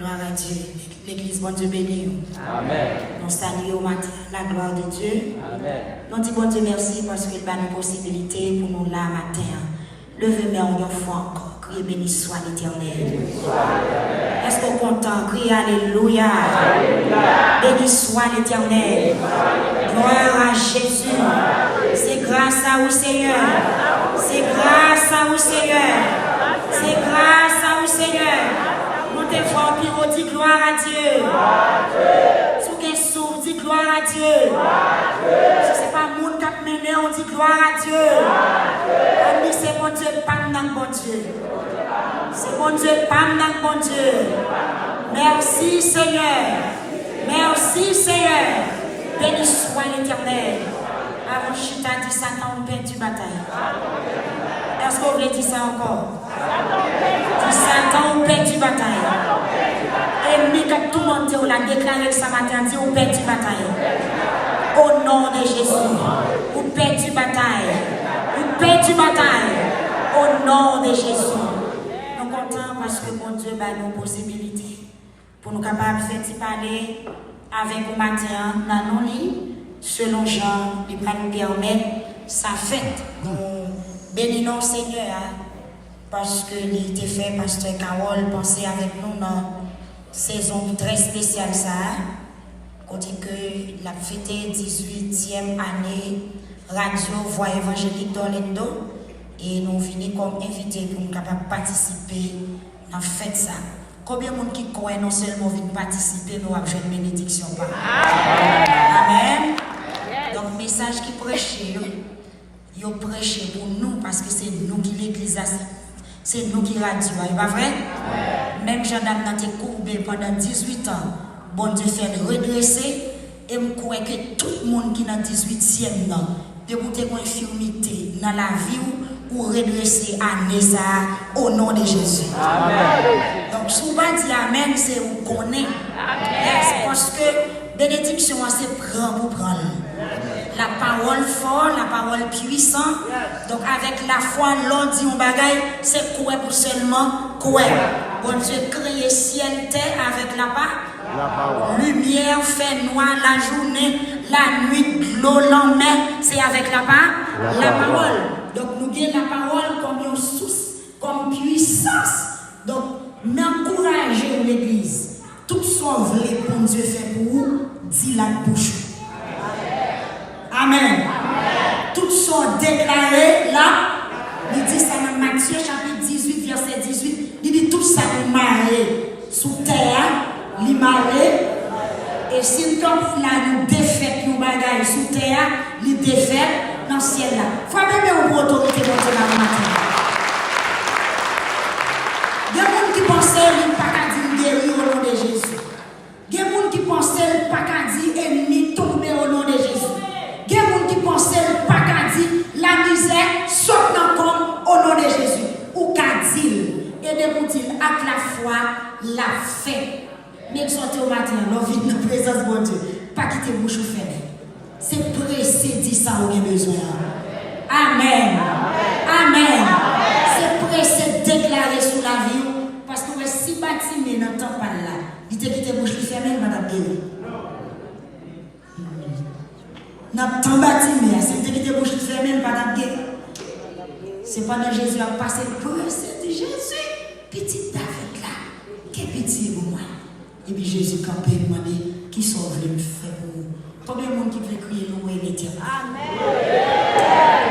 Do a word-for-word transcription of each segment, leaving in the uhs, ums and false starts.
Glwa a Dye. Legliz, Bondye beni w. Amèn. Nou salye w maten an, la glwa de Dye. Amèn. Nou di Bondye mèsi paske l ba nou posibilite pou nou la maten an. Leve men w yon fwa ankò, kriye, beni swa Letènèl. Èske w kontan? Kriye, alelouya. Beni swa Letènèl. Glwa a Jezi. Se gras a ou, Senyè. Se gras a ou, Senyè. Se gras a ou, Senyè. Monte vwa w pi wo, di glwa a Dye. Si w gen souf, di glwa a Dye. Si se pa moun k ap mennen w, di glwa a Dye. Ann di, se Bondye pa m nan Bondye. Se Bondye pa m nan Bondye. Mèsi, Senyè. Mèsi, Senyè. Beni swa Letènèl. Avan w chita, di Satan, ou pèdi batay. Èske w vle di sa ankò? Di Satan, ou pèdi batay. Ènmi k ap toumante w la, deklare l sa maten an, di ou pèdi batay. O non de Jezi, ou pèdi batay. Ou pèdi batay. O non de Jezi. Nou kontan paske Bondye ba nou posibilite pou nou kapab fè ti pale avèk ou maten an nan non li, selon jan li pral pèmèt sa fèt. Nou beni non Senyè a, paske li te fè pastè Carole panse avèk nou nan sezon ki trè espesyal sa a, kote ke l ap fete dizuityèm ane Radyo Vwa Evanjelik d'Orlando, e nou vini kòm envite pou nou kapab patisipe nan fèt sa. Konbyen moun ki kwè non sèlman w vin patisipe, men w ap jwenn benediksyon pa? Amèn. Donk, mesaj ki preche yo, yo preche pou nou, paske se nou ki legliz la, se, se nou ki radyo a, e pa vre? Menm jan dam nan te koube pandan dizuit an, Bondye fè l redrese, e m kwè ke tout moun ki nan dizuityèm nan, depi w te gen enfimite nan lavi w, ou redrese ane sa a, o non de Jezi. Amèn. Donk, si w pa di amèn, se ou konnen. Amèn. Yes, paske benediksyon an se pran pou pran l. Lapawòl fò, lapawòl pwisan. Donk, avèk lafwa, lè w di yon bagay, se kwè pou sèlman kwè. Bondye kreye syèl, tè avèk lapa. Lapawòl. Limyè, fènwa, lajounen, lannuit, dlo, lanmè, se avèk lapa, lapawòl. Donk, nou gen lapawòl kòm yon sous, kòm pwisans. Donk, m ankouraje w, legliz, tout sa w vle Bondye fè pou ou, di l ak bouch ou. Amèn. Tout sa w deklare la, li di sa nan Matye chapit dizuit, vèsè dizuit, li di tout sa ki mare sou tè a, li mare. E si n t ap la, nou defèt yon bagay sou tè a, li defèt nan syèl la. Frape men w pou otorite Bondye la maten. Gen moun ki panse li pa ka di l geri o non de Jezi. Gen moun ki panse l pa ka di ènmi tonbe o non de Jezi. Gen moun ki panse l pa ka di lamizè sot nan kò m o non de Jezi. Ou ka di l. E depi w di l ak lafwa, l ap fèt. M egzòte w maten an, lè w vin nan prezans Bondye, pa kite bouch ou fèmen. Se prese di sa ou gen bezwen an. Amèn. Amèn. Se prese deklare sou lavi w, paske w wè si Batime nan tan pa l la, li te kite bouch li fèmen, li pa t ap geri. Nan tan Batime a, si l te kite bouch li fèmen, li pa t ap geri. Sepandan, Jezi ap pase, l prese di, Jezi, pitit David la, gen pitye pou mwen. Epi Jezi kanpe, l mande, kisa w vle m fè pou ou? Konbyen moun ki vle kriye louwe Letènèl?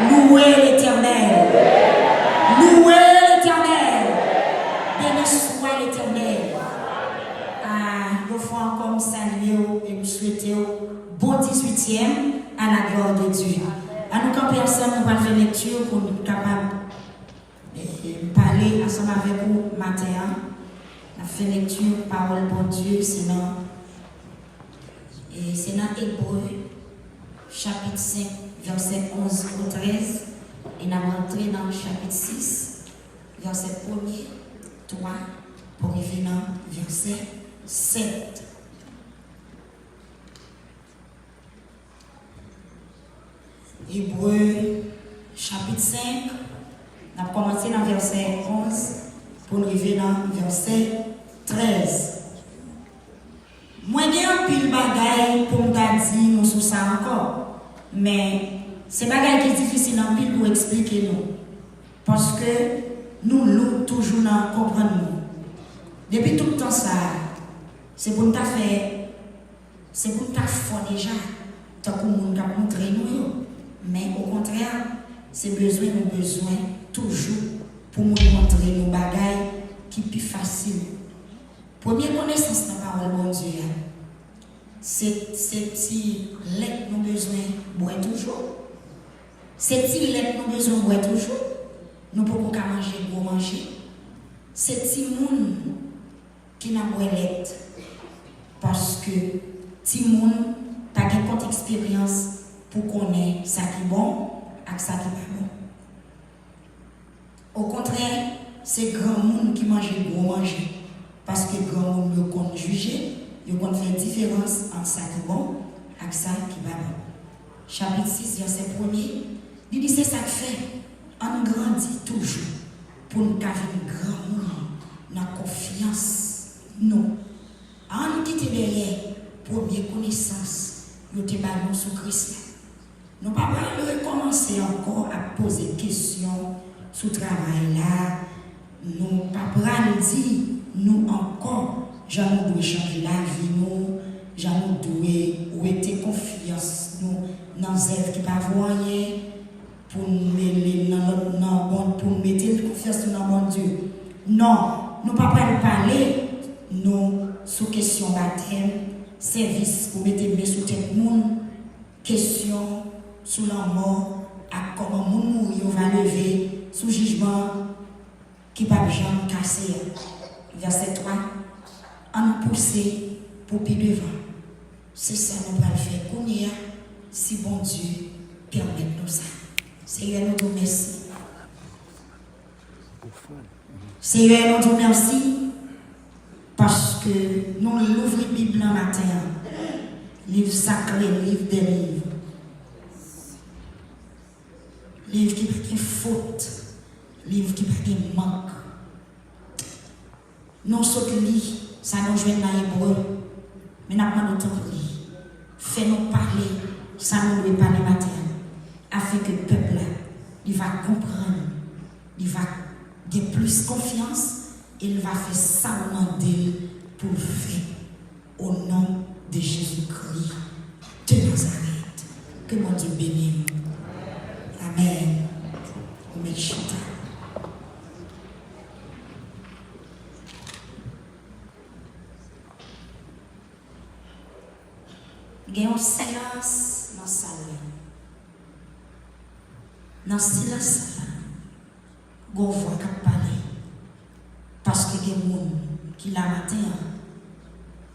Louwe Letènèl. Louwe Letènèl. Beni swa Letènèl. Ah, yon fwa ankò, m salye w e m swete w bon dizuityèm à la gloire de Dieu. Ann nou kanpe ansanm, nou pral fè lekti pou nou kapab, eh, pale ansanm avèk ou maten an. N ap fè lekti pawòl Bondye, se nan, eh, se nan Ebre, chapit senk, vèsè onz o trèz, e n ap rantre nan chapit sis, vèsè premye, twa, pou rive nan vèsè sèt. Ebre, chapit senk, n ap kòmanse nan vèsè onz pou n rive nan vèsè trèz. Mwen gen anpil bagay pou m ta di nou sou sa ankò, men se bagay ki difisil anpil pou eksplike nou, paske nou lou toujou nan konprann nou. Depi tout tan sa a, se pou n ta fè, se pou n ta fò deja, tankou moun k ap montre nou yo. Men okontrè, se bezwen nou bezwen toujou pou moun montre nou bagay ki pi fasil. Premye konesans nan pawòl Bondye a, se, se ti lèt nou bezwen bwè toujou. Se ti lèt nou bezwen bwè toujou. Nou poko ka manje gwo manje. Se timoun ki nan bwè lèt. Paske timoun pa gen kont eksperyans pou konnen sa ki bon ak sa ki pa bon. Okontrè, se granmoun ki manje gwo manje, paske granmoun yo konn jije, yo konn fè diferans ant sa ki bon ak sa ki pa bon. Chapit sis, vèsè premye, li di, se sa k fè, ann grandi toujou pou n ka vin granmoun nan konfyans nou. Ann kite dèyè premye konesans yo te ba nou sou Kris la. Nou pa pral rekòmanse ankò ap poze kesyon sou travay la. Nou pa pral di nou ankò jan nou dwe chanje lavi nou, jan nou dwe wete konfyans nou nan zèv ki pa vo anyen, pou n mele l nan lòt, nan Bon-, pou n mete konfyans nou nan Bondye. Non, nou pa pral pale nou sou kesyon batèm, sèvis pou mete men sou tèt moun, kesyon sou lanmò ak kòman moun mouri yo va leve, sou jijman ki p ap janm kase a. Vèsè twa, ann pouse pou pi devan. Se sa nou pral fè kounye a, si Bondye pèmèt nou sa. Seyè, nou di w mèsi. Seyè, nou di w mèsi paske nou louvri Bib lan maten an. Liv sakre, liv dè liv. Liv ki pa gen fot, liv ki pa gen mank. Nou sot li sa nou jwenn nan Ebre, men n ap mande w tanpri, fè nou pale sa nou dwe pale maten an, afenke pèp la, li va konprann, li va gen plis konfyans, e l va fè sa w mande l pou l fè. Au nom de Jésus-Christ de Nazareth. Ke Bondye beni nou. Amèn. Ou mèt chita. Gen yon silans nan sal la. Nan silans sa a, gon vwa k ap pale. Paske gen moun ki la maten an,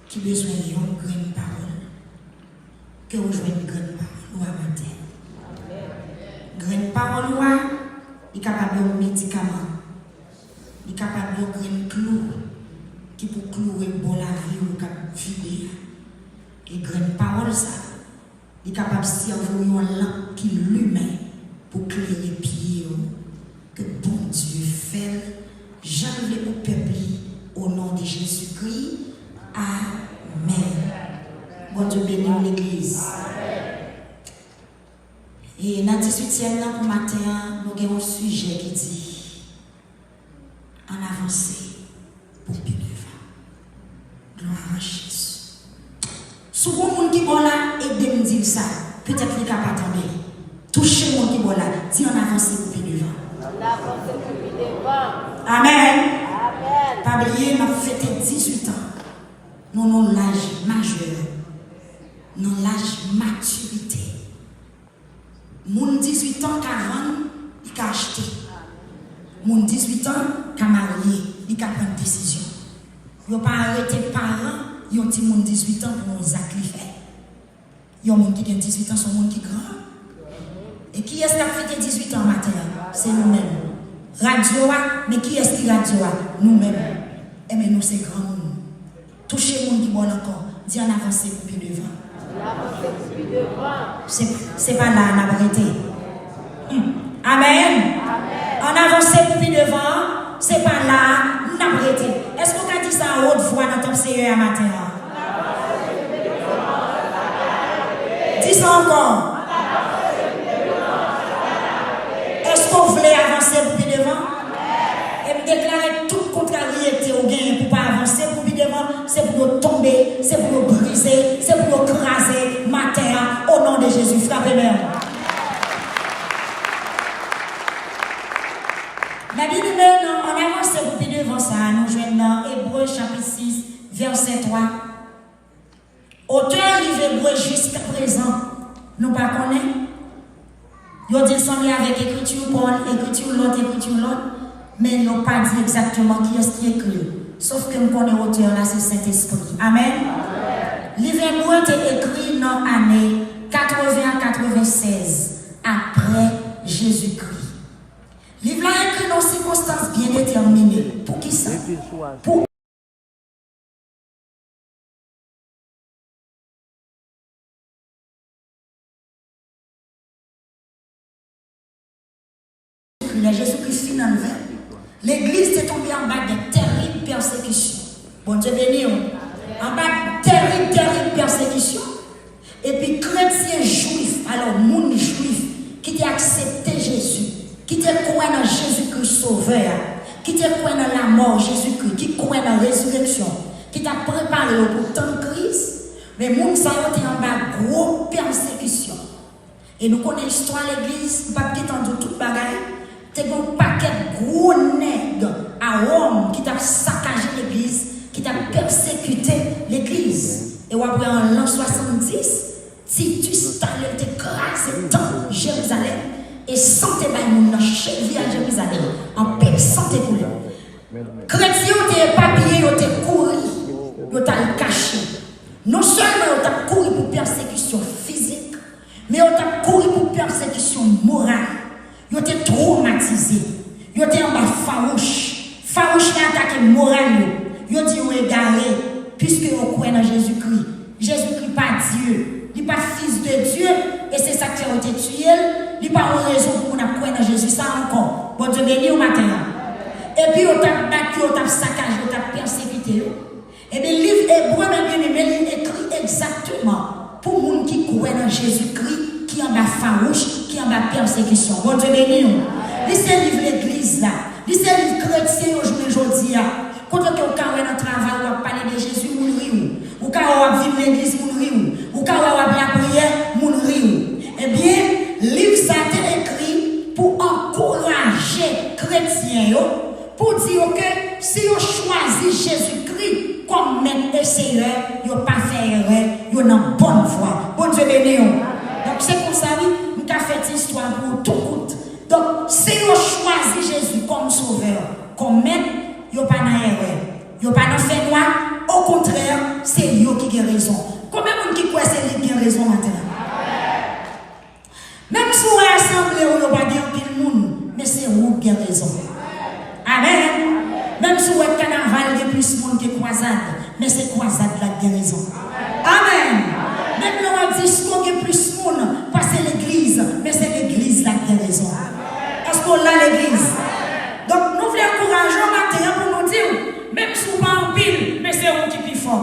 ki bezwen yon grenn pawòl. Ke w jwenn grenn pawòl ou a maten an. Grenn pawòl ou a, li kapab yon medikaman. Li kapab yon grenn klou ki pou kloure bò lavi w k ap vide a. E grenn pawòl sa a, li kapab sèvi w yon lanp ki limen pou klere pye w. Ke Bondye fè l jan l vle pou pèp li, o non de Jezikri. Amèn. Bondye beni w, legliz. E nan dizuityèm nan pou maten an, nou gen yon sijè ki di, ann avanse pou pi devan. Glwa a Jezi. Si w gon moun ki bò w la, ede m di l sa. Petèt li ka pa tande. Touche moun ki bò w la, di, ann avanse pou pi devan. Ann avanse pou pi devan. Amèn. Amèn. Pa bliye, n ap fete dizuit an. Nou nan laj majè, nan laj matirite. Moun dizuit an ka vann, li ka achte. Moun dizuit an ka marye, li ka pran desizyon. Yo pa arete paran yon timoun dizuit an pou yon zak li fè. Yon moun ki gen dizuit an, se yon moun ki gran. E kiyès k ap fete dizuit an maten an? Se nou menm. Radyo a, men kiyès ki radyo a? Nou menm. Enben, nou se granmoun. Touche moun ki bò w la ankò. Di, ann avanse pou pi devan. Ann avanse pou pi devan. Se, se pa la a n ap rete. Hmm. Amèn. Amèn. Ann avanse pou pi devan. Se pa la a n ap rete. Èske w ka di sa a wòt vwa nan tanp Seyè a maten an? Mè byeneme, nan ann avanse pou pi devan sa a, nou jwenn nan Ebre chapit sis, vèsè twa. Otè liv Ebre jiskaprezan, nou pa konnen. Yo di l sanble avèk ekriti Pòl, ekriti lòt, ekriti lòt, men yo pa di egzakteman kiyès ki ekri l. Sòf ke m konnen otè a se Sentespri. Amèn? Liv Ebre te ekri nan ane katreven a katreven sèz apre Jezikri. Liv la ekri nan sikonstans byen detèmine. Poukisa? Pou Lè Jezikri fin anlve, legliz te tonbe anba de tèrib pèsekisyon. Bondye beni w. Anba tèrib, tèrib pèsekisyon. Epi kretyen jwif, alò, moun jwif ki te aksepte Jezi, ki te kwè nan Jezikri Sovè a, ki te kwè nan lanmò Jezikri, ki kwè nan rezireksyon, ki t ap prepare yo pou tann Kris, men moun sa yo te anba gwo pèsekisyon. E nou konnen istwa legliz, m p ap gentan di w tout bagay. Te gen yon pakèt gwo nèg a Wòm ki t ap sakaje legliz, ki t ap pèsekite legliz. E w ap wè an lan swasanndis, Titus t ale, l te kraze tanp Jerizalèm e sante bay moun nan cheviyaj Jerizalèm. Anpil sante koule. Kretyen yo te epapiye, yo te kouri, yo t al kache. Non sèlman yo t ap kouri pou pèsekisyon fizik, men yo t ap kouri pou pèsekisyon moral. Yo te twomatize. Yo te anba fawouch. Fawouch la atake moral yo. Yo di yo egare, piske yo kwè nan Jezikri. Jezikri pa Dye. Li pa Fis de Dye, e se sa k fè yo te tiye l. Li pa yon rezon pou moun ap kwè nan Jezi sa ankò. Bondye beni w maten an. Epi yo t ap bat yo, yo t ap sakaje, yo t ap pèsekite yo. Ebyen, liv Ebre, mè byeneme, li ekri egzakteman pou moun ki kwè nan Jezikri, ki anba fawouch, ki anba pèsekisyon. Bondye beni w. Li se liv legliz la. Li se liv kretyen yo jounen jodi a. Kote ke w ka wè nan travay, w ap pale de Jezi, moun ri w. Ou ka wè w ap vin legliz, moun ri w. Ou ka wè w ap lapriyè, moun ri w. Ebyen, liv sa te ekri pou ankouraje kretyen yo, pou di yo ke si yo chwazi Jezikri kòm Mèt e Seyè, yo pa fè erè, yo nan bòn vwa. Bondye beni w. Donk, se konsa, wi, m ka fè ti istwa pou ou tou kout. Donk, si yo chwazi Jezi kòm Sovè, kòm Mèt, yo pa nan erè. Yo pa nan fènwa. Okontrè, se yo ki gen rezon. Konbyen moun ki kwè se li ki gen rezon maten an? Menm si w wè asanble w yo pa gen anpil moun, men se ou k gen rezon. Amèn. Menm si w wè kanaval gen plis moun ke kwazad, men se kwazad la k gen rezon. Amèn. Menm lè w wè disko gen plis moun pase legliz, men se legliz la k gen rezon. Èske w la, legliz? Donk, nou vle ankouraje w maten an pou nou di w, menm si w pa anpil, men se ou ki pi fò.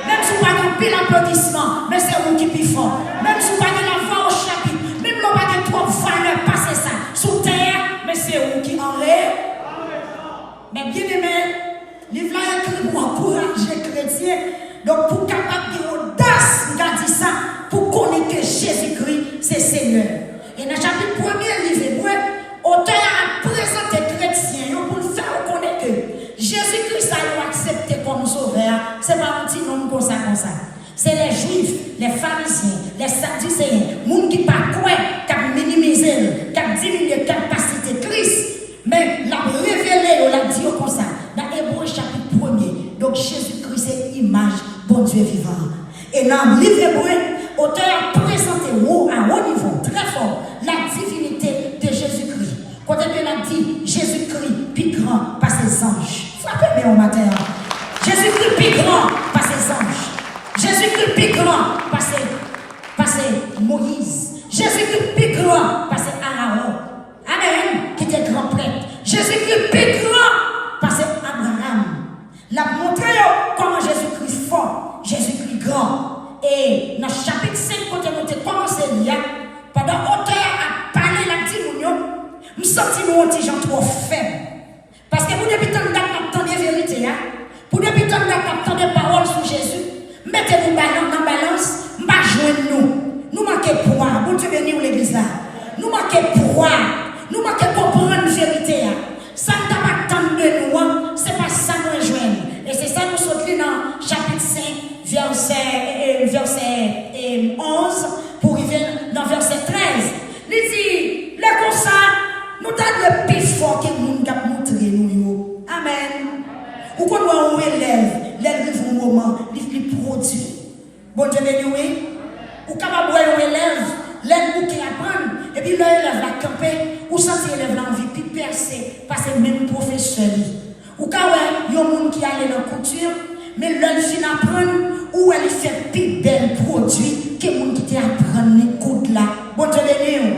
Menm si w pa gen anpil aplodisman, men se ou ki pi fò. Menm si w pa gen lavwa o chapit, menm lè w pa gen twòp valè pase sa sou tè a, men se ou ki anrè. Mè byeneme, liv la ekri pou ankouraje kretyen, donk pou kapab gen odas, m ka di sa, pou konnen ke Jezikri se Seyè. E nan chapit premye liv Ebre, otè a ap prezante kretyen yo pou l fè yo konnen ke Jezikri sa yo aksepte kòm Sovè a, se pa yon ti nonm konsa konsa. Se lè Jwif, lè Farizyen, lè Sadiseyen, moun ki pa kwè, k ap minimize l, k ap diminye kapasite Kris. Men l ap revele yo, l ap di yo konsa, nan Ebre chapit premye, donk Jezikri se imaj Bondye vivan an. E nan liv Ebre, otè a prezante wo, a wo nivo, trè fò, la divinite de Jezikri. Kote ke l ap di, Jezikri pi gran pase zanj. Frape men w maten an. Jezikri pi gran pase zanj. Jezikri pi gran pase, pase Moyiz. Jezikri pi gran pase Arawon. Amèn. Ki te gran prèt. Jezikri pi gran pase Abraram. L ap montre yo kòman Jezikri fò, Jezikri gran. E nan chapit senk, kote nou te kòmanse li a, pandan otè a ap pale, l ap di moun yo, m santi nou yon ti jan twò fèb. Paske pou depi tann dat n ap tande verite a, pou depi tann dat n ap tande pawòl sou Jezi, m mete nou balan-, nan balans, m pa jwenn nou. Nou manke pwa. Bondye beni w, legliz la. Nou manke pwa. Nou manke konprann verite a. Sa n Ou konn wè yon elèv, lè l rive yon moman, li, li pwodui. Bondye beni w, wi. Ou kapab wè yon elèv, lè l bouke aprann, epi lè elèv la kanpe, ou santi elèv la anvi pi pèse pase menm pwofesè li. Ou ka wè yon moun ki ale nan kouti, men lè l fin aprann, ou wè li fè pi bèl pwodui ke moun ki te aprann li koud la. Bondye beni w.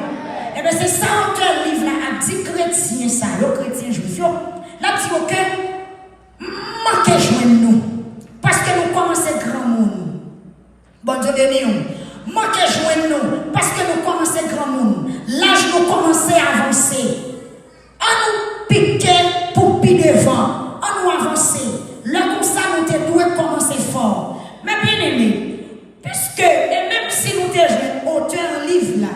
Ebyen, se sa otè liv la ap di kretyen sa yo, kretyen jwif yo. L ap di yo ke M manke jwenn nou, paske nou kòmanse granmoun. Bondye beni w. M manke jwenn nou, paske nou kòmanse granmoun. Laj nou kòmanse avanse. An nou pike pou pi devan. An nou avanse. Lè konsa, nou te dwe kòmanse fò. Men byeneme, piske, e menm si nou te jwenn otè liv la,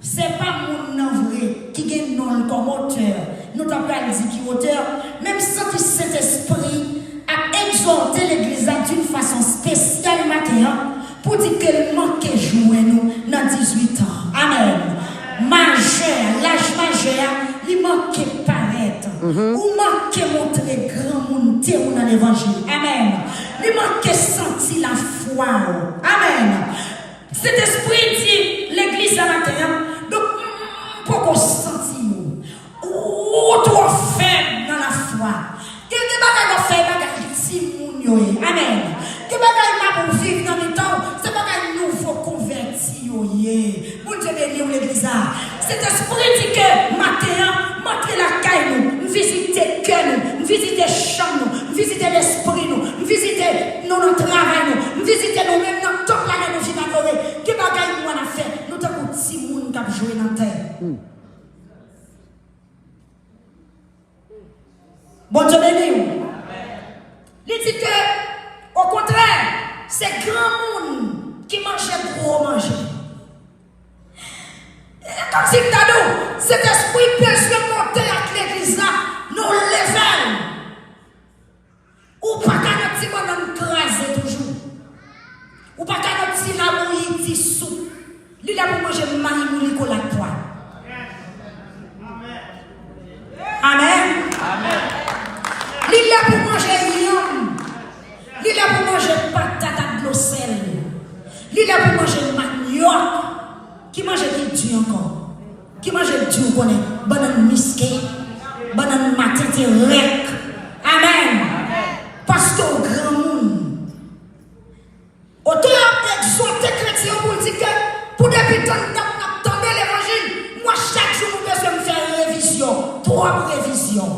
se pa moun nan vre ki gen non l kòm otè, nou ta pral di ki otè, menm santi Sentespri ap egzòte legliz la d'une façon spéciale maten an, pou di ke l manke jwenn nou nan dizuit an. Amèn. Majè, laj majè a, li manke parèt. Ou manke montre granmounte ou nan levanjil. Amèn. Li manke santi lafwa w. Amèn. Sentespri di legliz la maten an, donk, m, m poko santi w. Ou, ou twò fèb nan lafwa. Gen de bagay w ap fè, bagay timoun yo ye. Amèn. Gen bagay m ap viv nan mitan w, se bagay nouvo konvèti yo ye. Bondye beni w, legliz la. Sentespri di ke maten an, m antre lakay nou, m vizite kè nou, m vizite chanm nou, m vizite lespri nou, m vizite nou nan travay nou, m vizite nou menm nan tanp la lè nou vin adore. Gen bagay m wè n ap fè, nou tankou timoun k ap jwe nan tè. Bondye beni w. Li di ke, okontrè, se granmoun ki manje gwo manje. E kòmsi m ta di w, Sentespri bezwen monte ak legliz la nan yon level. Ou pa ka nan ti bannann kraze toujou. Ou pa ka nan ti labouyi, ti soup. Li la pou manje mayi mouli kolad pwa. Amèn. Li la pou manje yanm. Li la pou manje patat ak dlo sèl. Li la pou manje manyòk. Ki manje ki di ankò? Ki manje di w konnen? Bannann miske, bannann matete rèk. Amèn. Paske w granmoun. Otè a ap egzòte kretyen yo pou l di ke pou depi tann dat n ap tande levanjil, m wè chak jou nou bezwen fè revizyon, twòp revizyon.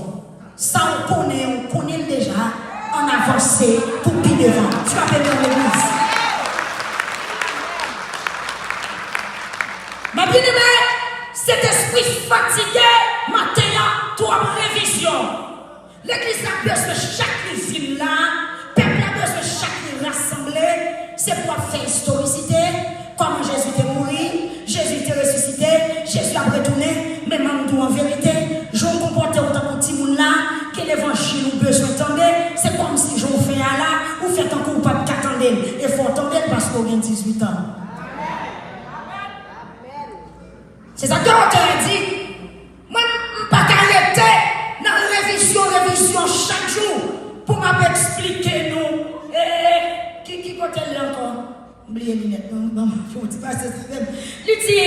Sa w konnen, w konnen l deja, ann avanse pou pi devan. Frape men w legliz. Men byeneme, Sentespri fatige maten an, twòp revizyon. Legliz la bezwen chak li vin la, pèp la bezwen chak li rasanble, se pou ap fè istorisite, kòman Jezi te mouri, Jezi te resisite, Jezi ap retounen, men m ap di w an verite, jan w konpòte w tankou timoun la, ke levanjil ou bezwen tande, se kòmsi jan w fè a la, ou fè tankou w p ap ka tande l, e fò w tande l paske w gen dizuit an. Se sa ke otè a di. Mwen, m pa ka rete nan revizyon, revizyon chak jou pou m ap eksplike nou. E, ki, ki kote l ye ankò? M bliye linèt mwen, ban m fè yon ti pase sa menm. Li di,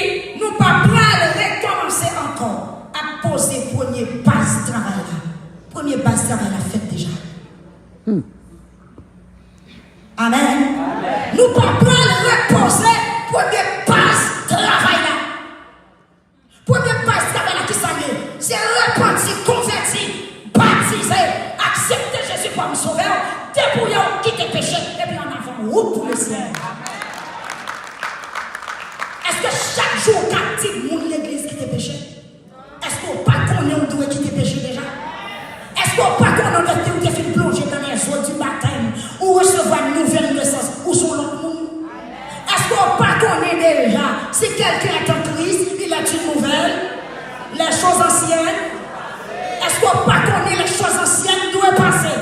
nou pa pral rekòmanse ankò ap poze premye baz travay la. Premye baz travay la fèt deja. Amèn. Nou pa pral repoze premye baz travay la. Premye baz travay la, ki sa l ye? Se repanti, konvèti, batize, aksepte Jezi kòm sovè w, debouye w, kite peche, epi ann avan, wout pou lesyèl. Èske chak jou w ka di moun legliz kite peche? Èske w pa konnen w dwe kite peche deja? Èske w pa konnen w te, w te fin plonje dans les eaux du baptême, ou resevwa nouvèl nesans, ou se yon lòt moun? Èske w pa konnen deja, si quelqu'un est en Christ, il est une nouvelle, les choses anciennes? Èske w pa konnen les choses anciennes dwe pase?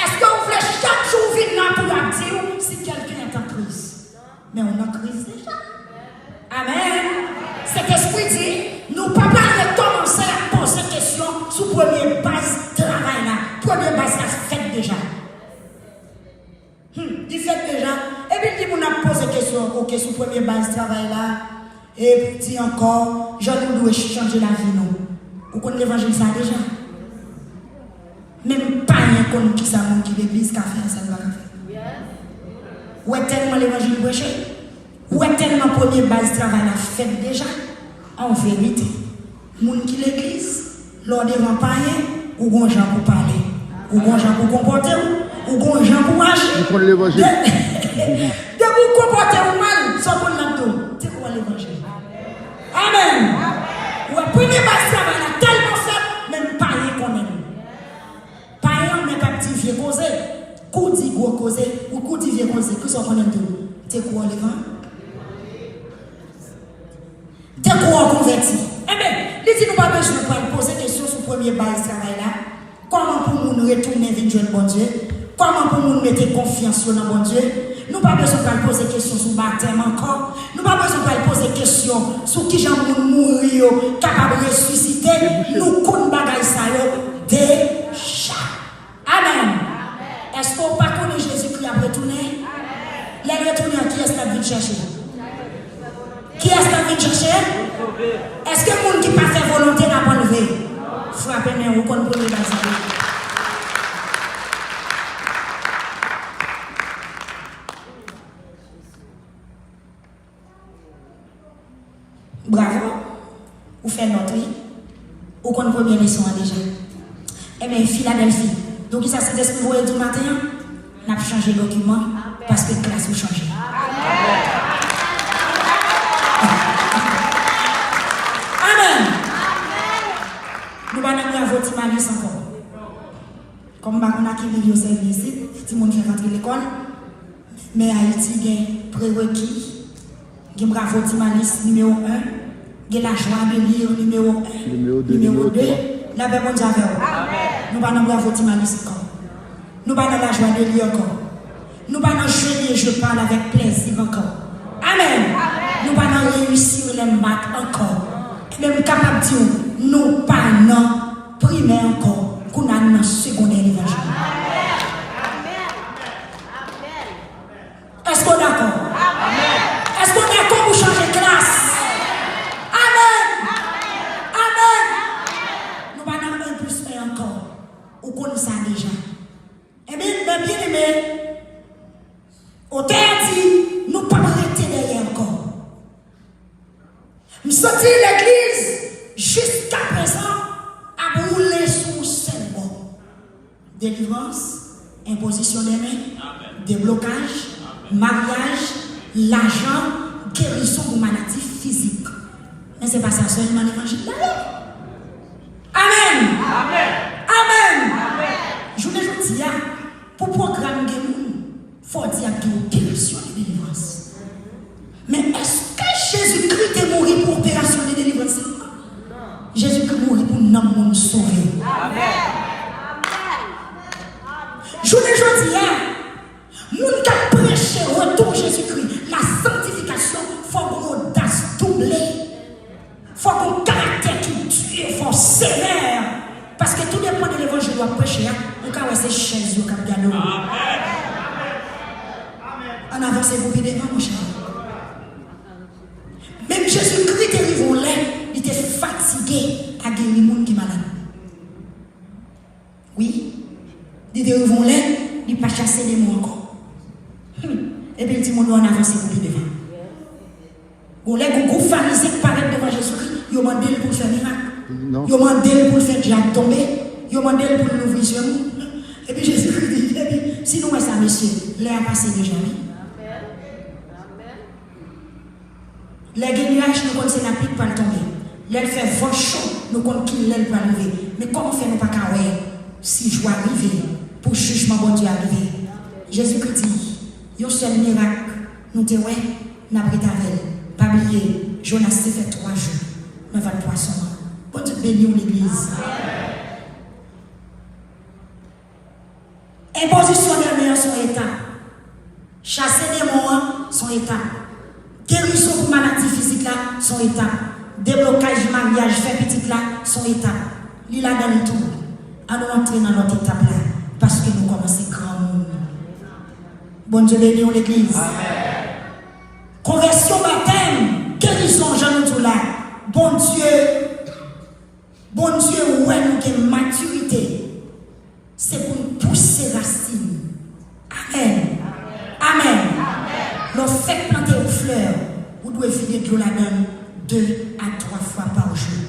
Èske w vle chak jou w vin la pou y ap di w, si quelqu'un est en Christ? Men w nan Kris deja. Amèn. Sentespri di, nou pa pral rekòmanse ap poze kesyon sou premye baz travay la. Premye baz la fèt sou premye baz travay la, epi di ankò, jan nou dwe chanje lavi nou. Ou konn levanjil sa deja? Menm payen konn kisa moun ki legliz ka fè ak sa l pa ka fè. Ou wè tèlman levanjil preche, ou wè tèlman premye baz travay la fèt deja. An verite, moun ki legliz, lè w devan payen, ou gon jan pou pale, ou gon jan pou konpòte w, ou gon jan pou aji. Ou konn levanjil. De- Depi w konpòte w mal, sa w konn l ap di w? Te kwè levanjil. Amèn. Ou wè, premye baz travay la tèlman fèt, menm payen konnen l. Payen an menm ap di vye koze. Kou di gwo koze, ou kou di vye koze, kisa w konnen l di w? Te kwè w levan? Te kwè w konvèti. Enben, li di nou pa bezwen pral poze kesyon sou premye baz travay la. Kòman pou moun retounen vin jwenn Bondye? Kòman pou moun mete konfyans yo nan Bondye? Nou pa bezwen pral poze kesyon sou batèm ankò. Nou pa bezwen pral poze kesyon sou kijan moun mouri yo kapab resisite. Nou konn bagay sa yo deja. Amèn. Èske w pa konnen Jezikri ap retounen? Lè l retounen an, kiyès l ap vin chèche? Kiyès l ap vin chèche? Èske moun ki pa fè volonte l ap anlve? Frape men w, ou konn premye baz sa. Bravo. Ou fè nòt, wi. Ou konn premye leson an deja. Enben, Filadèlfi, nou kisa Sentespri voye di w maten an? N ap chanje dokiman, paske klas ou chanje. Amèn. Nou pa nan bravo Ti Malis ankò. Kòm m pa konn a ki liv yo sèvi isit, timoun fèk antre lekòl, men Ayiti gen prereki, gen bravo Ti Malis nimewo en, gen lajwa de lir nimewo en, nimewo de, nimewo twa. Lapè Bondye avè w. Nou pa nan bravo Ti Malis ankò. Nou pa nan lajwa de lir ankò. Nou pa nan je lis, je parle avec plaisir ankò. Amèn. Nou pa nan réussir les maths ankò. Enben, m kapab di w, nou pa nan primè ankò. Kounye a nou nan segondè levanjil. Èske w dakò? Èske w dakò pou chanje klas? Amèn. Amèn. Nou pa nan en plis en ankò. Ou konn sa deja. Ebyen, men byeneme, otè a di, nou p ap rete dèyè ankò. M santi legliz, jiskaprezan, ap woule sou yon sèl bò. Delivrans, enpozisyon de men, deblokaj, maryaj, lajan, gerizon pou maladi fizik. Men se pa sa sèlman levanjil la ye. Amèn. Amèn. Jounen jodi a, pou pwogram gen moun, fò w di ap gen operasyon de delivrans. Men èske Jezikri te mouri pou operasyon de delivrans sa? Jezikri mouri pou nanm moun sove. Jounen jodi a, moun k ap preche retou Jezikri, la sanctification, fò gon odas double. Fò gon karaktè ki di, fò sevè. Paske tou depann de levanjil w ap preche a, ou ka wè se chèz yo k ap gade w. Ann avanse pou pi devan, monchè. Menm Jezikri te rive yon lè, li te fatige a geri moun ki malad. Wi. Li te rive yon lè, li pa chase demon ankò. Hmm. Epi l di moun yo ann avanse pou pi devan. Gon lè, gon gwoup Farizyen k parèt devan Jezikri, yo mande l pou l fè mirak. Yo mande l pou l fè dyab tonbe. Yo mande l pou l louvri je moun. Epi Jezikri di, epi, si nou wè sa, mesye, lè a pase deja, wi. Lè gen nyaj, nou konn se lapli k pral tonbe. Lè l fè van cho, nou konn ki lè l pral rive. Men kòman fè nou pa ka wè si jou a rive pou jijman Bondye a rive? Jezikri di, yon sèl mirak nou te wè, n ap ret avè l. Pa bliye, Jonas te fè twa jou nan vant pwason an. Bondye beni w, legliz. Enpozisyon de men an se yon etap. Chase demon an se yon etap. Gerizon pou maladi fizik la se yon etap. Deblokaj maryaj, fè pitit la se yon etap. Li ladan l tou. Ann nou antre nan lòt etap la, paske nou kòmanse granmoun. Bondye beni w, legliz. Amèn. Vèsyon batèm, gerizon, jan nou di w la, Bondye, Bondye wè nou gen matirite, se pou n pouse rasin. Amèn. Amèn. Lè w fèk plante yon flè, ou dwe vide dlo ladan l de a twa fwa pa jou.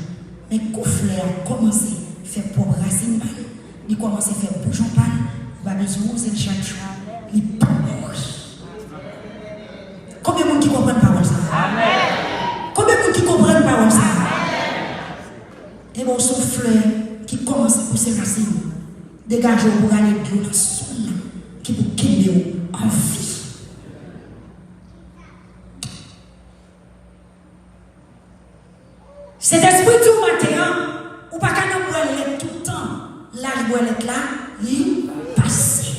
Men kou flè a kòmanse fè pwòp rasin pa l, li kòmanse fè boujon pa l, ou pa bezwen woze l chak jou, li p ap mouri. Konbyen moun ki konprann pawòl sa a? Konbyen moun ki konprann pawòl sa a? Ebyen, w se yon flè ki kòmanse pouse rasin. Degaje w pou rale dlo nan sòn nan ki pou kenbe w an vi. Sentespri di w maten an, ou pa ka nan bwè lèt tout tan. Laj bwè lèt la, li pase.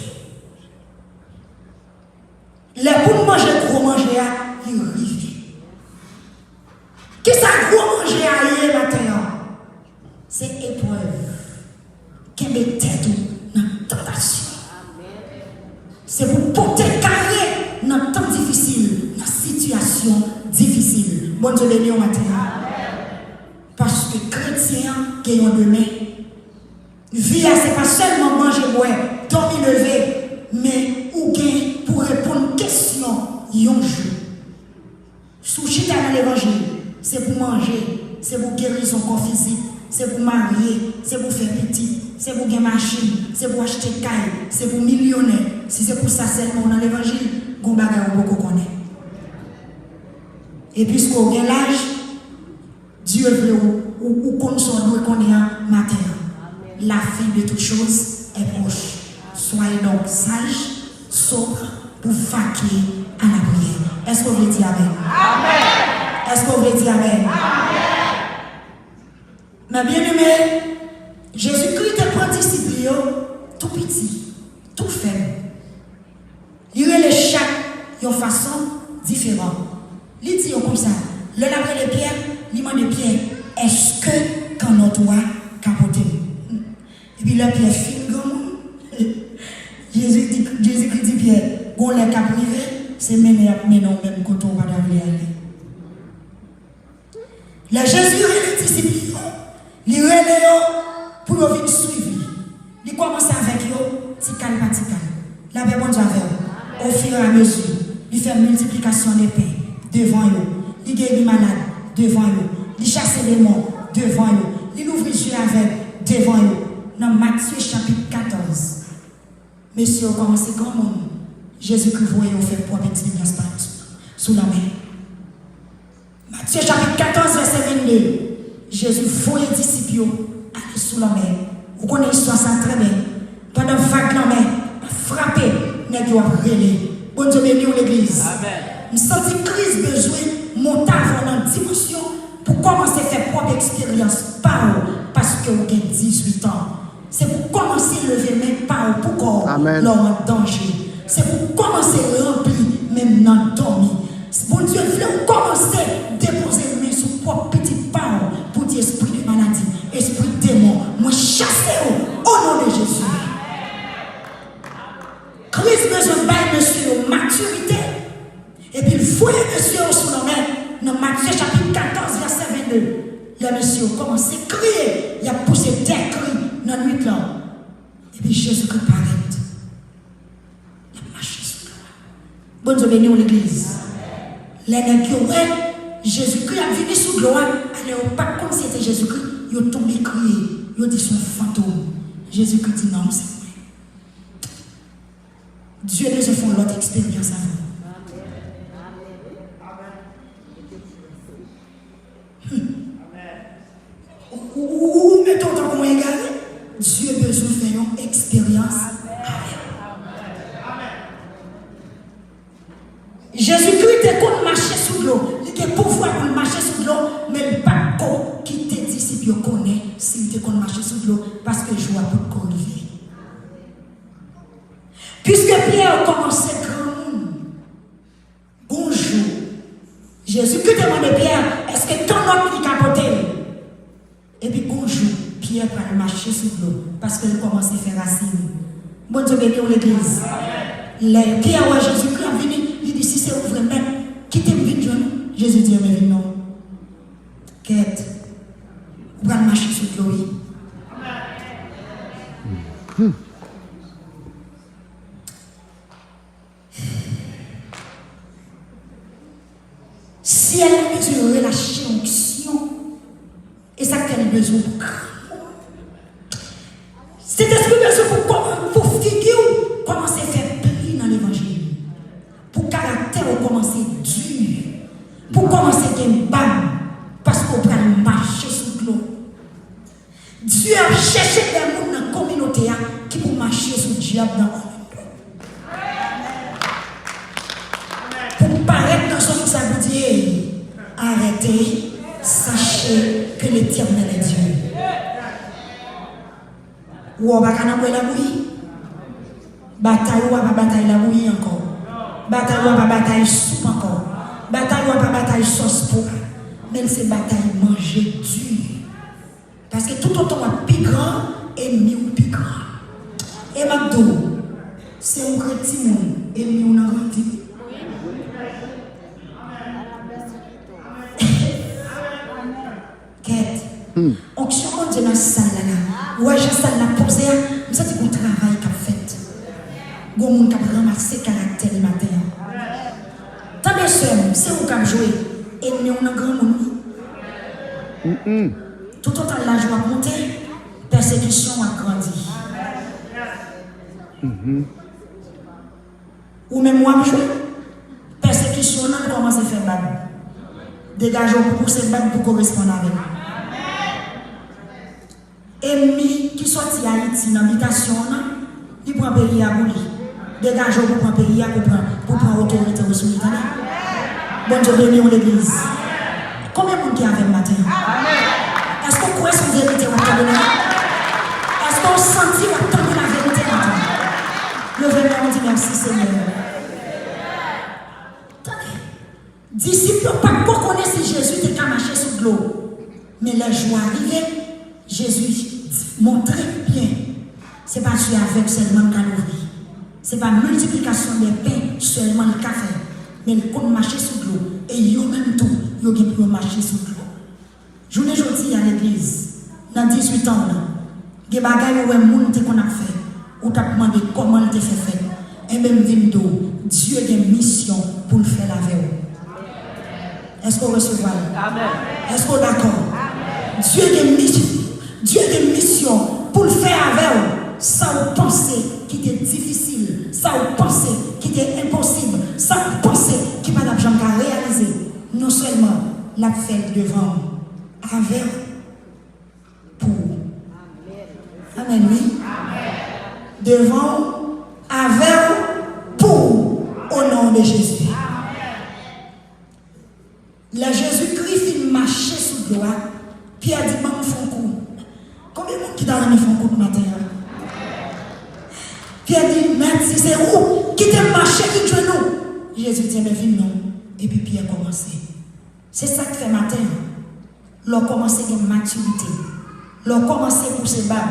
Lè pou n manje gwo manje a, li rive. Kisa gwo manje a ye maten an? Se eprèv. Kenbe tèt ou nan tantasyon. Se pou pote kare nan tan difisil, nan sitiyasyon difisil. Bondye beni w maten an. Paske kretyen an gen yon demen. Vi a se pa sèlman manje, bwè, dòmi, leve, men ou gen pou reponn kesyon yon jou. Si w chita nan levanjil, se pou manje, se pou gerizon kò fizik, se pou marye, se pou fè pitit, se pou gen machin, se pou achte kay, se pou milyonè. Si se pou sa sèlman w nan levanjil, gon bagay ou poko konnen. E piske w gen laj, Dye vle ou, ou, ou konn sa w dwe konnen an maten an. La fin de toutes choses est proche. Soyez donc sages, sobres, pour vaquer à la prière. Èske w vle di amèn? Èske w vle di amèn? Men byeneme, Jezikri te pran disip li yo tou piti, tou fèb. Li rele chak yon fason diferan. Li di yo konsa, lè l ap rele Pyè, li mande Pyè, èske kannòt ou a ka pote m? Epi lè Pyè fin granmoun, Jezi di, Jezikri di Pyè, gon lè k ap rive, se mennen y ap mennen w menm kote w pa ta vle ale. Lè Jezi rele disip li yo, li rele yo pou yo vin swiv li. Li kòmanse avèk yo, ti kal pa ti kal. Lapè Bondye avè w. Ofiramezi, li fè miltiplikasyon de pen devan yo. Li geri malad devan yo. Li chase demon devan yo. Li louvri zye avèg devan yo. Nan Matye chapit katòz, mesye yo kòmanse granmoun. Jezikri voye yo fè pwòp eksperyans pa yo sou, sou lanmè. Matye chapit katòz, vèsè vennde. Jezi voye disip yo ale sou lanmè. Ou konnen istwa sa a trè byen. Pandan vag lanmè ap frape, nèg yo ap rele. Bondye beni w, legliz. Amèn. M santi Kris bezwen monte avè w nan dimansyon pou kòmanse fè pwòp eksperyans pa w, paske w gen dizuit an. Se pou kòmanse leve men pa w pou kò w lè w an danje. Se pou kòmanse ranpli menm nan dòmi. Bondye vle w kòmanse depoze men sou pwòp pitit pa w pou di, espri de maladi, espri demon, mwen chase w o non de Jezi. Kris bezwen bay mesye yo matirite. Epi l voye mesye yo sou lanmè nan Matye chapit katòz, vèsè vennde. Lè mesye yo kòmanse kriye, y ap pouse dè kri nan nuit lan. Epi Jezikri parèt. L ap mache sou dlo a. Bondye beni w, legliz. Lè nèg yo wè Jezikri ap vini sou dlo a, alè yo pa t konn si se te Jezikri, yo tonbe kriye. Yo di se yon fantom. Jezikri di non, se mwen. Dye bezwen fè yon lòt eksperyans avè w. Hmm. Ou, ou, ou mete w tankou yon egare. Dye bezwen fè yon eksperyans avè w. Jezikri te konn mache sou dlo. Li gen pouvwa pou l mache sou dlo, men li pa t ko kite disip yo konnen si l te konn mache sou dlo, paske jou a potko rive. Piske Pyè kòmanse granmoun, gon jou, Jezikri te mande Pyè, èske kannòt li ka pote l? Epi gon jou, Pyè pral mache sou dlo, paske l kòmanse fè rasin. Bondye beni w, legliz. Lè Pyè wè Jezikri ap vini, li di, si se ou vre, Mèt, kite m vin Jezi di, "Enben vin non." Kèt, ou pral mache sou dlo, wi. Syèl la bezwen relache onksyon. E sa k fè li bezwen pou Sentespri bezwen pou kòman, pou figi w kòmanse fè pli nan levanjil. Pou karaktè w kòmanse di. Pou kòmanse gen bab. Paske w pral mache sou dlo. Dye ap chèche de moun nan kominote a ki pou mache sou dyab nan Orlando. Pou parèt nan zòn sa pou di, "Hey, arrêtez, sachez que l'Éternel est Dieu." Ou wè w pa ka nan bwè labouyi. Batay ou a pa batay labouyi ankò. Batay ou a pa batay soup ankò. Batay ou a pa batay sòs pwa. Men se batay manje di. Paske toutotan w ap pi gran, enmi w pi gran. E m ap di w, se ou k ret timoun, enmi w nan grandi. Kèt. Onksyon Bondye nan sal la la. Ou wè jan sal la poze a, m santi gon travay k ap fèt. Gon moun k ap ranmase karaktè li maten an. Tande sè m, se ou k ap jwe, enmi w nan granmoun wi. Toutotan laj ou ap monte, pèsekisyon w ap grandi. Ou menm w ap jwe, pèsekisyon nan kòmanse fè bab. Degaje w pou pouse bab pou koresponn avè l. Enmi ki sòti Ayiti nan bitasyon w nan, li pran peyi a pou li. Degaje w pou pran peyi a, pou pran, pou pran otorite w sou li, tande. Bondye beni w, legliz. Konbyen moun ki avè m maten an? Èske w kwè se yon verite w ap tande la? Èske w santi w ap tande laverite maten an? Leve men w, di, "Mèsi, Senyè." Tande. Disip yo pa t ko konnen si Jezi te ka mache sou dlo. Men lè jou a rive, Jezi montre byen, se pa zye avèg sèlman l ka louvri. Se pa miltiplikasyon de pen sèlman l ka fè. Men l konn mache sou dlo. E yo menm tou, yo gen pou yo mache sou dlo. Jounen jodi a, legliz, nan dizuit an w nan, gen bagay ou wè moun te konn ap fè, ou t ap mande kòman l te fè fèt. Enben, m vin di w, Dye gen misyon pou l fè l avè w. Èske w resevwa l? Amèn. Èske w dakò? Amèn. Dye gen misyon, Dye gen misyon pou l fè avè w sa w panse ki te difisil, sa w panse ki te enposib, sa w panse ki pa t ap janm ka reyalize. Non sèlman l ap fè l devan w, avè w, pou w. Amèn, wi. Devan w, avè w, pou w, o non de Jezi. Lè Jezikri fin mache sou dlo a, Pyè di, "Ban m fè yon kou." Konbyen moun ki ta renmen fè yon kou maten an? Pyè di, "Mèt, si se ou, kite m mache ki djounou." Jezi di, "Enben vin non." Epi Pyè kòmanse. Se sa k fè maten an, lè w kòmanse gen matirite, lè w kòmanse pouse bab,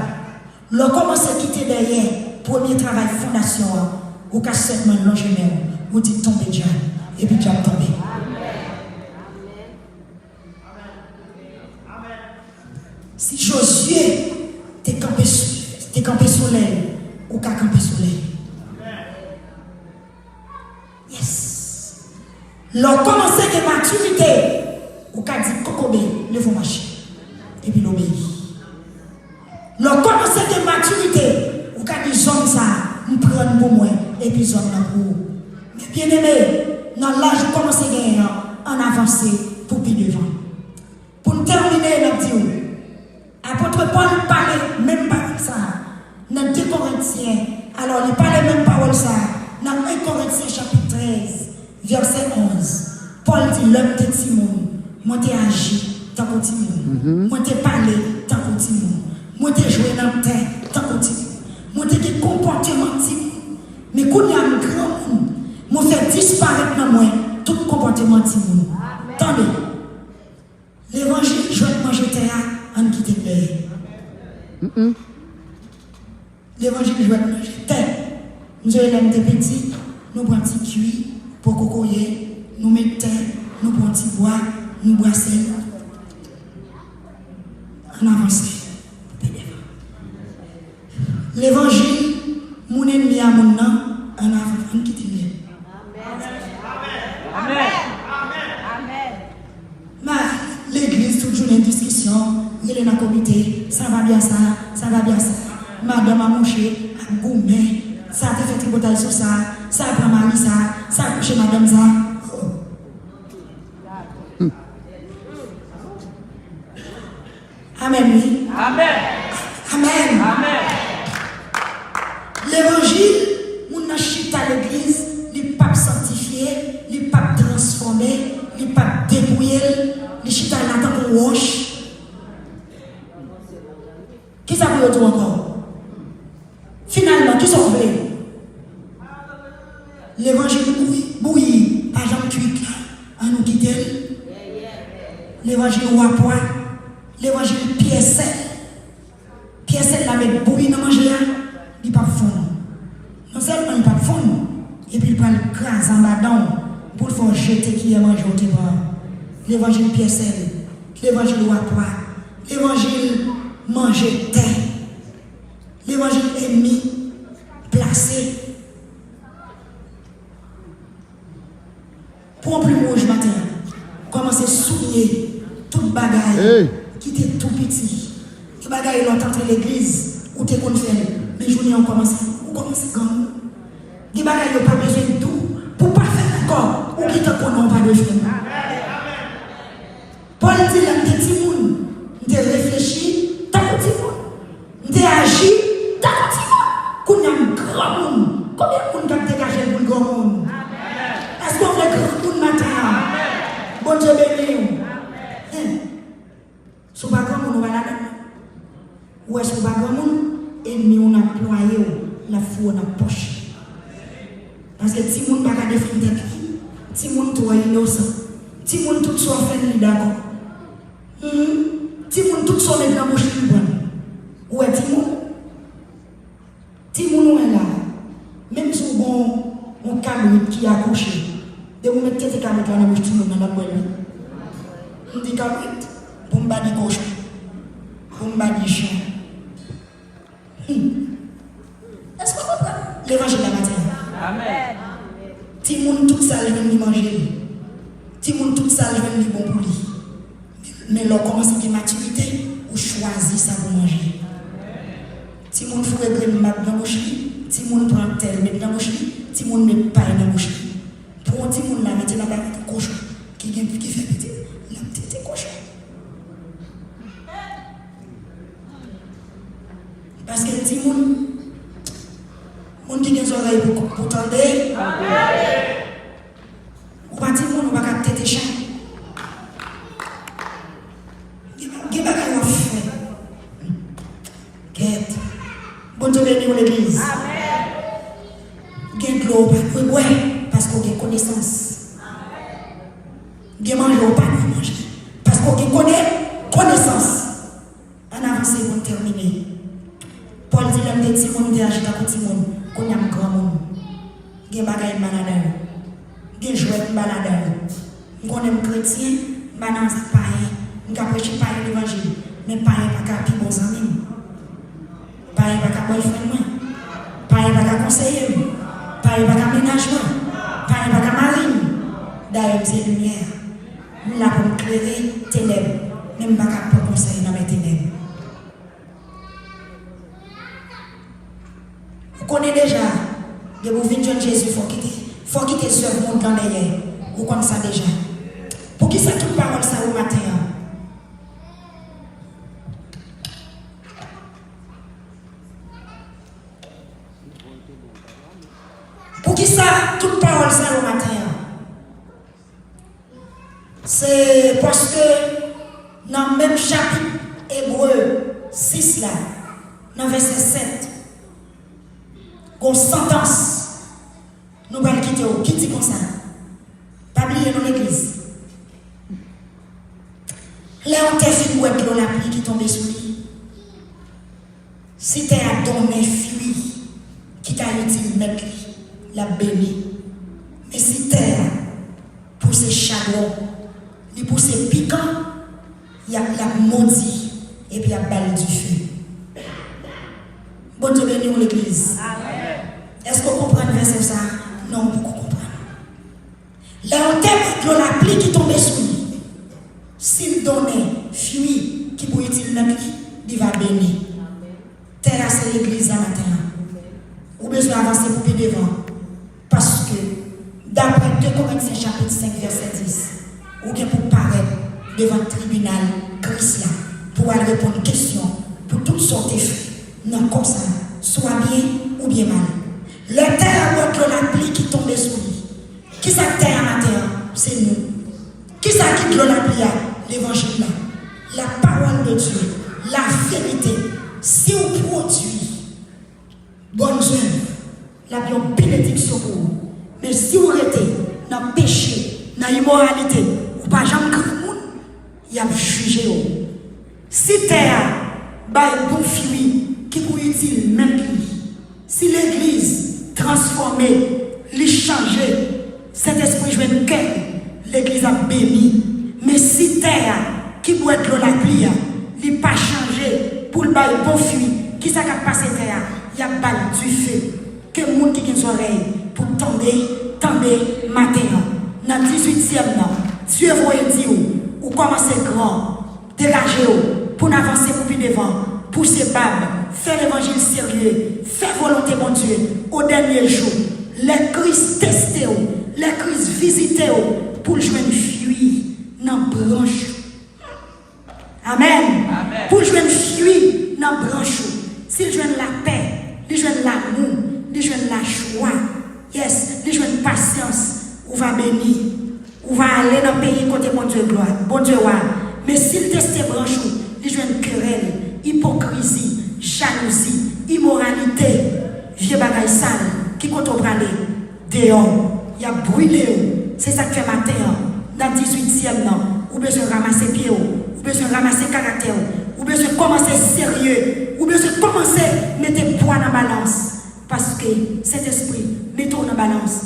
lè w kòmanse kite dèyè premye travay fondasyon an, ou ka sèlman lonje men w, ou di, "Tonbe dyab," epi dyab tonbe. Si Jozye te kanpe sou, te kanpe sou lè l, ou ka kanpe sou lè l. Yes. Lè w kòmanse gen matirite, ou ka di, "Kokobe, leve w mache." Epi l obeyi. Lè w kòmanse gen matirite, ou ka di, "Zòn sa a, m pran l pou mwen," epi zòn nan pou ou. Men byeneme, nan laj ou kòmanse genyen an, ann avanse pou pi devan. Pou n tèmine, n ap di w, Apot Pòl pale menm pawòl sa a nan de Korentyen. Alò, li pale menm pawòl sa a nan en Korentyen chapit trèz, vèsè onz. Pòl di, "Lè m te timoun, mwen te aji tankou timoun. Mwen te pale tankou timoun. Mwen te jwe nan tè tankou timoun. Mwen te gen konpòteman timoun. Men kounye a m granmoun, mwen fè disparèt nan mwen tout konpòteman timoun." Tande. Levanjil jwèt manje tè a, ann kite l dèyè. Levanjil jwèt manje tè. M sonje lè m te piti, nou pran ti kwi, po kokoye, nou met tè, Nou pran ti bwa, nou brase l. Ann avanse pou pi devan. Levanjil, moun ènmi a moun nan, ann avan, ann kite l ye. Amèn. Amèn. Amèn. Amèn. Legliz, tout jounen diskisyon, rele nan komite, sa pa byen sa, sa pa byen sa. Madanm a mouche, ap goumen, sa te fè tripotay sou sa, sa pran mari sa, sa kouche madanm sa. Oh. Amèn, wi. Amèn. Amèn. Amèn. Levanjil, moun nan chita legliz, li p ap sanktifye, li p ap transfòme, li p ap depouye l, li chita la tankou wòch. Kisa pou yo di w ankò? Finalman, kisa w vle? Levanjil bouyi, bouyi, pa janm kuit la, ann nou kite l. Levanjil wa pwa, levanjil pyè sèl. Pyè sèl la met bouyi nan manje a, li p ap fonn. Non sèlman li p ap fonn, epi li pral kraze anba dan w pou l fè w jete kiyè manje w te pran. Levanjil pyè sèl, levanjil wa pwa, levanjil manje tè, levanjil ènmi plase. Pran plim wouj maten an. Kòmanse souliye tout bagay ki te tou piti. Gen bagay lè w t antre legliz, ou te konn fè l. Men jounen an w kòmanse, ou kòmanse granmoun. Gen bagay yo pa bezwen di w pou w pa fè l ankò. Ou gentan konnen w pa dwe fè l. Pòl di, lè m te timoun, m te reflechi tankou timoun. M te aji tankou timoun. Kounye a m granmoun. Konbyen moun k ap degaje l pou l granmoun? Èske w vle granmoun maten an? Bondye beni w. Hen. Si w pa granmoun, ou pa ladann. Ou wè, si w pa granmoun, ènmi w nan plwaye w, l ap foure w nan pòch. Paske timoun pa ka defann tèt li. Timoun twò inosan. Timoun tout sa w fè l, li dakò. Humm. Timoun tout sa w met nan bouch li, li pran l. Ou wè timoun? Timoun ou wè la, menm si w gon yon kabrit ki akouche, depi w met tete kabrit la nan bouch timoun nan, l ap bwè l wi. M di kabrit, pou m pa di kochon, pou m pa di chen. Humm. Èske w konprann levanjil la maten an? Amèn. Timoun tout sa l jwenn li manje l. Timoun tout sa l jwenn li bon pou li. Men lè w kòmanse gen matirite, ou chwazi sa pou manje. Timoun foure grenn mab nan bouch li, timoun pran tèl met nan bouch li, timoun met pay nan bouch li. Pou yon timoun la mete nan bagay kochon, ki gen, ki fè pitit, l ap tete kochon. Paske timoun, moun ki gen zòrèy pou, pou tande, ou pa timoun, ou pa ka tete chay. Gen, gen bagay w ap fè. Gèt. Bondye beni w, legliz. Gen dlo w pa dwe bwè, paske w gen konesans. Gen manje w pa dwe manje, paske w gen kone-, konesans. Ann avanse pou n tèmine. Pòl di, lè m te timoun, m te aji tankou timoun. Kounye a m granmoun. Gen bagay m pa ladan yo. Gen jwèt m pa ladan yo. M konnen m kretyen, m pa nan zak payen. M ka preche payen levanjil, men payen pa ka pi bon zanmi m. Payen pa ka boyfriend mwen. Payen pa ka konseye m. Payen pa ka mennaj mwen. Payen pa ka mari m. Dayè, m se limyè. M la pou m klere tenèb, men m pa ka pran konsèy nan men tenèb. Ou konnen deja, depi w vin jwenn Jezi, fò w kite, fò w kite zèv mond lan dèyè. Ou konn sa deja. Poukisa tout pawòl sa yo maten an? Poukisa tout pawòl sa yo maten an? Se paske nan menm chapit Ebre sis la, nan vèsè sèt, gon santans nou pral kite w ki di konsa, pa bliye non legliz. Lè yon tè fin bwè dlo lapli ki tonbe sou li, si tè a donnen fwi ki ta itil mèt li, l ap beni. Men si tè a pouse chadwon, Li pouse pikan, y ap, y ap modi, epi y ap ba l dife. Bondye beni w, legliz. Èske w konprann vèsè sa a? Non, w poko konprann. Lè yon tè bwè dlo lapli ki tonbe sou li, si l donnen fwi ki pou itil mèt li, li va beni. Tè a se legliz la maten an. Ou bezwen avanse pou pi devan. Paske, daprè de Korentyen chapit senk vèsè dis, ou gen pou parèt devan tribinal Kris la pou w al reponn kesyon pou tout sa w te fè nan kò sa a, swa byen oubyen mal. Lè tè a bwè dlo lapli ki tonbe sou li, kisa k tè a maten an? Se nou. Kisa ki dlo lapli a? Levanjil la. La parole de Dieu, la vérité. Si w pwodui bòn zèv, l ap yon benediksyon pou ou. Men si w rete nan peche, nan imoralite, ou pa janm granmoun, y ap jije w. Si tè a bay bon fwi ki pou itil mèt li, si legliz transfòme, li chanje, Sentespri jwenn kè, legliz ap beni. Men si tè a ki bwè dlo lapli a, li pa chanje pou l bay bon fwi, kisa k ap pase tè a? Y ap ba l dife. Ke moun ki gen zòrèy pou tande, tande maten an. Nan dizuityèm nan, Dye voye l di w, ou kòmanse gran. Degaje w pou n avanse pou pi devan, pouse bab, fè levanjil serye, fè volonte Bondye o dènye jou. Lè Kris teste w, lè Kris vizite w, pou l jwenn fwi nan branch ou. Amèn. Pou l jwenn fwi nan branch ou. Si l jwenn lapè, li jwenn lamou, li jwenn lajwa. Yes, li jwenn pasyans, ou va beni. Ou va ale nan peyi kote Bondye glwa, Bondye wa. Men si l teste branch ou, li jwenn kerèl, ipokrizi, jalouzi, imoralite, vye bagay sal, ki kote w prale? Deyò. Y ap brile w. Se sa k fè maten an, nan dizuityèm nan, ou bezwen ranmase pye w, ou bezwen ranmase karaktè w, ou bezwen kòmanse serye, ou bezwen kòmanse mete pwa nan balans. Paske Sentespri mete w nan balans,